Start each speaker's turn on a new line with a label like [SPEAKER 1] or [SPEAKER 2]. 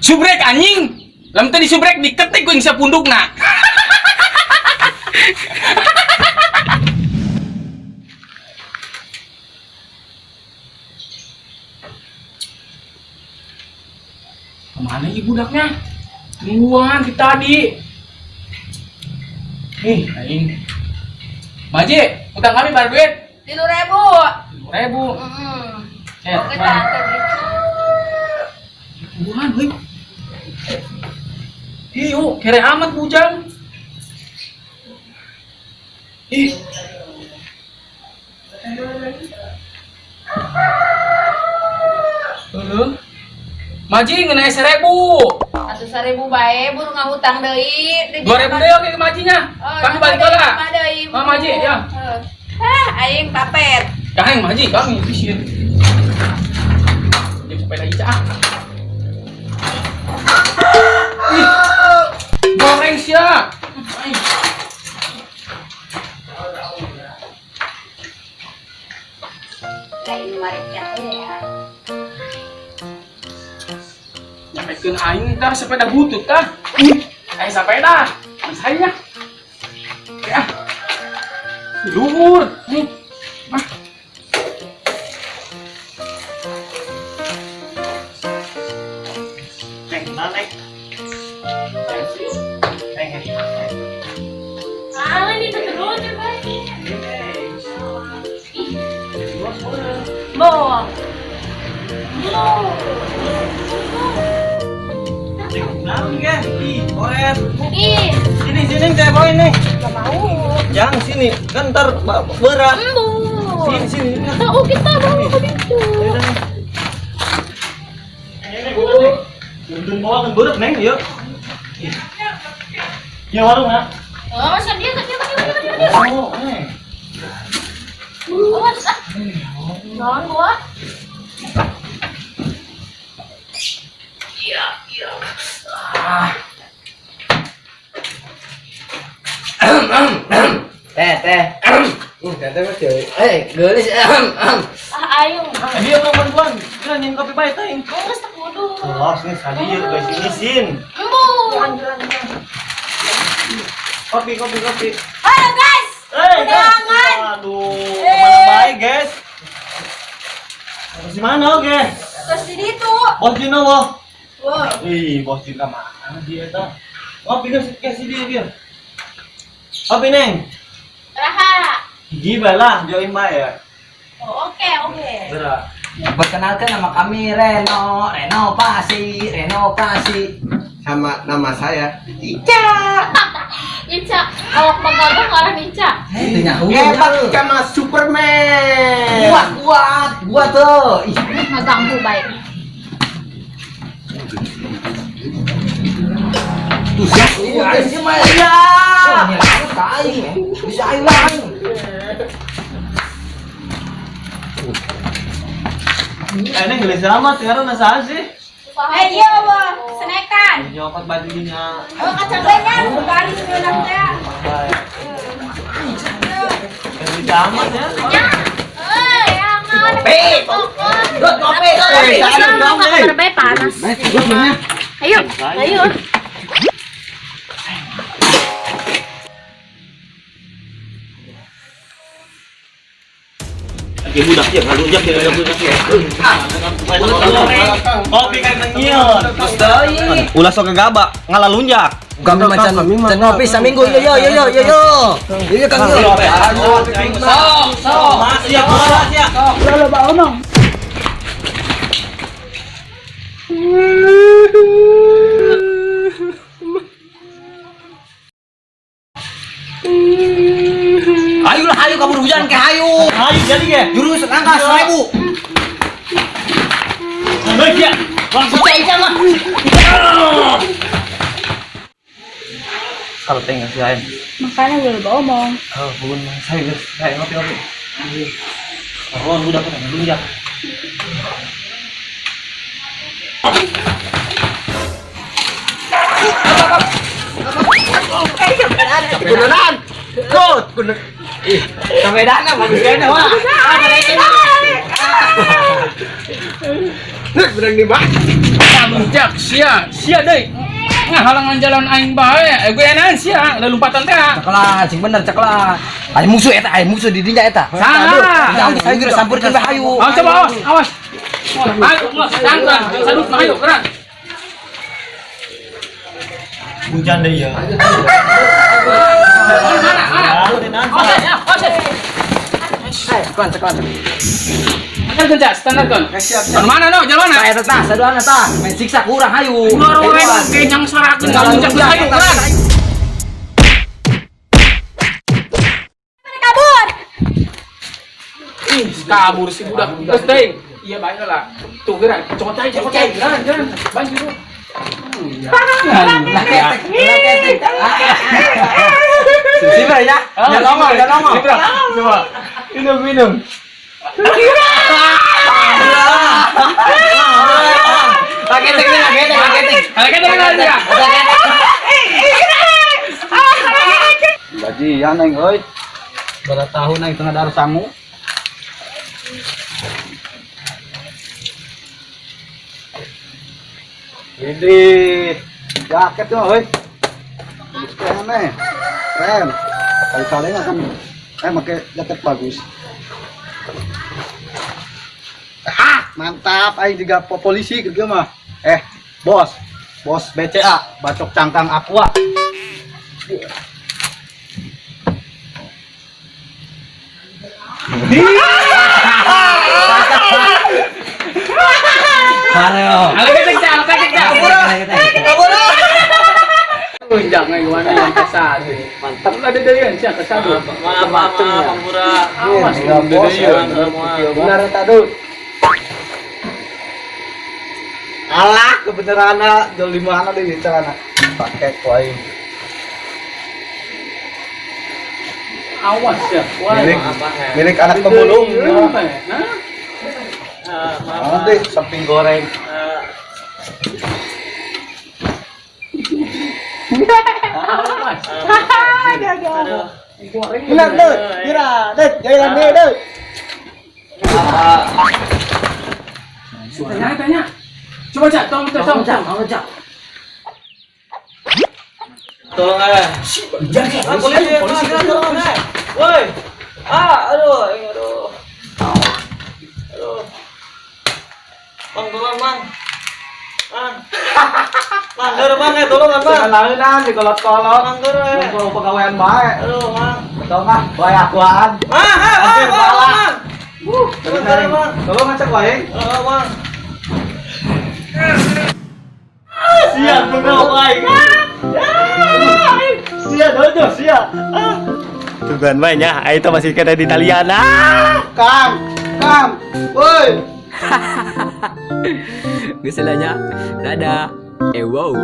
[SPEAKER 1] Subrek anjing. Lamun teu disubrek diketik ku ing sapundukna. Kemana ibu budaknya? Tungguan di tadi. Ih, aing. Maji, utang kami bayar duit.
[SPEAKER 2] 3.000.
[SPEAKER 1] 3.000.
[SPEAKER 2] Heeh.
[SPEAKER 1] Eh,
[SPEAKER 2] Oke, tak gitu.
[SPEAKER 1] Tungguan, euy. Iyo, kere amat bujang. Ih. Heuh. Maji ngeunai 1.000.
[SPEAKER 2] Atuh 1.000 bae buru ngahutang deui.
[SPEAKER 1] 2.000 deui oke ke majinya.
[SPEAKER 2] Oh,
[SPEAKER 1] Kami balik heula.
[SPEAKER 2] Tambah deui.
[SPEAKER 1] Oh, Maji, ya.
[SPEAKER 2] Heeh. Hah, aing papet.
[SPEAKER 1] Kaheng Maji, kami pisin. Dia sepeda Ica ah. Ih. Goreng sia. Aing.
[SPEAKER 2] Aing marek ya.
[SPEAKER 1] Nyapekeun aing tah sepeda butut tah. Ih, aing sepeda. Saya. Ya. Luhur. Nih. Ah.
[SPEAKER 3] Neng, mana neng? Neng, neng.
[SPEAKER 4] Ah, ini tuh terus ya, Pak. Ih. Bohong.
[SPEAKER 3] Nang, ge? Ih, oret.
[SPEAKER 4] Ih,
[SPEAKER 3] Sini, sini, saya bawain nih.
[SPEAKER 4] gak mau.
[SPEAKER 3] Jangan sini, kan ntar berat.
[SPEAKER 4] Embu.
[SPEAKER 3] Sini, sini.
[SPEAKER 4] Tahu kita bawa ke situ.
[SPEAKER 3] Untung bawa kan berat, Neng, yuk. Ya warung, nak.
[SPEAKER 4] Oh, masa dia, dia, dia, dia, dia, dia.
[SPEAKER 3] Oh, Neng.
[SPEAKER 4] Awas, ah. Jangan gua.
[SPEAKER 1] Iya, iya. Ah.
[SPEAKER 5] Teh, teh. Teh mah ceuy. Eh, geulis.
[SPEAKER 4] Ah, ayo.
[SPEAKER 3] Dia mau bantuan. Dia nyin kopi bae teh.
[SPEAKER 4] Geus teu kudu.
[SPEAKER 3] Oh, sini sadir guys, ini sin.
[SPEAKER 4] Embu.
[SPEAKER 3] Kopi, kopi, kopi.
[SPEAKER 2] Ayo guys.
[SPEAKER 3] Eh,
[SPEAKER 2] Undangan.
[SPEAKER 3] Aduh, kemana baik, guys? Terus di mana, oke?
[SPEAKER 2] Terus di ditu.
[SPEAKER 3] Bos Jino, boh.
[SPEAKER 2] Wah.
[SPEAKER 3] Wih, bos Jino mana dia eta? Ngopi geus ke si dia, dia. Kopi, Neng.
[SPEAKER 4] Raha.
[SPEAKER 3] Gila lah, join bae ya.
[SPEAKER 4] Oh, oke, oke.
[SPEAKER 3] Berat.
[SPEAKER 5] Perkenalkan nama kami Reno, Renovasi, Renovasi.
[SPEAKER 6] Sama nama saya
[SPEAKER 4] Ica. Ica, awak magagang orang Ica.
[SPEAKER 5] Eh, teu nyaho.
[SPEAKER 6] Hebat sama Superman.
[SPEAKER 5] Kuat, kuat, kuat tuh. Ih,
[SPEAKER 4] Ngaganggu baik.
[SPEAKER 5] tuh siap. Iya, sih mah. Iya. Bisa aing lah aing.
[SPEAKER 3] Eh, Neng geus amat sekarang nasa sih?
[SPEAKER 2] Eh, iya, wah. Senekan.
[SPEAKER 3] Nyokot bajunya.
[SPEAKER 2] Oh, kacang banyak, kembali sebenarnya.
[SPEAKER 3] Geus amat ya.
[SPEAKER 4] Eh, jangan.
[SPEAKER 5] Kopi. Dot kopi.
[SPEAKER 3] Eh, sana dong, eh.
[SPEAKER 4] Kabar panas. Ayo, ayo.
[SPEAKER 3] Oke, budak ya, ngalunjak ya, ngalunjak ya. Kopi kan nengil.
[SPEAKER 5] Terus deui.
[SPEAKER 3] Ulah sok gegabah, ngalalunjak.
[SPEAKER 5] Kami macan can ngopi saminggu yo yo yo yo yo yo. Yo yo Kang yo.
[SPEAKER 1] Sok, sok.
[SPEAKER 3] Mas ya, mas ya.
[SPEAKER 5] Ayo lah ayo kabur hujan ke ayo.
[SPEAKER 3] Ayo jadi ge.
[SPEAKER 5] Jurus angka 1000.
[SPEAKER 3] Baik ya. Langsung
[SPEAKER 5] Ica Ica mah.
[SPEAKER 3] Kalau tengah sih lain.
[SPEAKER 4] Makanya gue lupa omong.
[SPEAKER 3] Oh, bukan saya guys. Saya ngopi ngopi. Oh, udah kan ngalunjak.
[SPEAKER 5] Kunanan. Good. Kun. Ih, sampai dana bagus kayaknya wah.
[SPEAKER 6] Bener nih, Pak.
[SPEAKER 1] Kamuncak sia, sia deui. Ngahalangan jalan aing bae, gue enakan sia, lompatan teh.
[SPEAKER 5] Ceklah, sing bener ceklah. Aya musuh eta, aya musuh di dinya eta.
[SPEAKER 1] Saha?
[SPEAKER 5] Ayo ayo geura sampurkeun bae hayu.
[SPEAKER 1] Awas coba awas, awas. Ayo, awas, tangkan, sadut mah ayo gerak.
[SPEAKER 3] Hujan deh ya.
[SPEAKER 1] Mana, mana? Awas ya, awas.
[SPEAKER 5] Ceklan, ceklan.
[SPEAKER 1] Standar kan, standar kan. Siap, mana no, jalan mana?
[SPEAKER 5] Tah eta tah, saduana tah. Main siksa ku urang hayu.
[SPEAKER 1] Orang kenyang sarakeun kamuncak ayo gerak.
[SPEAKER 4] Kabur.
[SPEAKER 1] Ih, kabur si budak. Terus teuing. Iya bae lah. Tuh gerak, cokot cai, cokot cai. Jalan, jalan. Bantu tuh.
[SPEAKER 5] Lah ketek, lah ketek. Si bro ya. Jangan nongol, jangan nongol.
[SPEAKER 1] Coba. Minum, minum.
[SPEAKER 5] Lah ketek nih, lah ketek, lah ketek.
[SPEAKER 1] Lah ketek lah ya.
[SPEAKER 7] Gajian aing euy. Berapa tahun aing tengah dar sangu. Ini jaket tuh euy. Bagus keren. Keren. Kali-kali akan pakai jaket bagus. Ah, mantap aing juga polisi gitu mah. Bos. Bos BCA, bacok cangkang aqua.
[SPEAKER 5] Ayo.
[SPEAKER 1] Ala ketek, Cak, ketek, Cak. Jangan gimana yang kesal. Mantap lah ada dari siapa kesal.
[SPEAKER 3] Maaf, maaf, Ampura.
[SPEAKER 1] Awas,
[SPEAKER 7] Bos,
[SPEAKER 6] Benar eta, Dut.
[SPEAKER 7] Alah, kebenaran jual di mana deh celana. Pakai koin.
[SPEAKER 1] Awas ya.
[SPEAKER 7] Milik, milik anak pemulung.
[SPEAKER 1] Hah?
[SPEAKER 7] Nanti samping goreng.
[SPEAKER 1] Awas.
[SPEAKER 7] Bilang deh, kira deh, jalan deh deh.
[SPEAKER 1] Tanya, tanya. Coba Cak, tolong, tolong, tolong.
[SPEAKER 5] Cak.
[SPEAKER 3] Tolong eh. Polisi, polisi, tolong eh. Woi. Ah, aduh, aduh. Aduh. Bang, tolong, Bang. Bang. Bang, dur, Bang, tolong, Bang.
[SPEAKER 7] Kenalin dikolot-kolot.
[SPEAKER 3] Bang, dur, eh.
[SPEAKER 7] Kumpul pegawaian bae.
[SPEAKER 3] Aduh, Bang.
[SPEAKER 7] Betul mah, bae akuan.
[SPEAKER 3] Ah, ah, ah, Bang. Tolong, Bang.
[SPEAKER 7] Tolong ngecek wae.
[SPEAKER 3] Tolong, Bang. Siap, tunggu, aing. Siap, dojo, siap.
[SPEAKER 8] Tungguan banyak, itu masih kena di Italiana.
[SPEAKER 7] Kang, Kang, woi.
[SPEAKER 5] Geus lah nya. Dadah. Wow.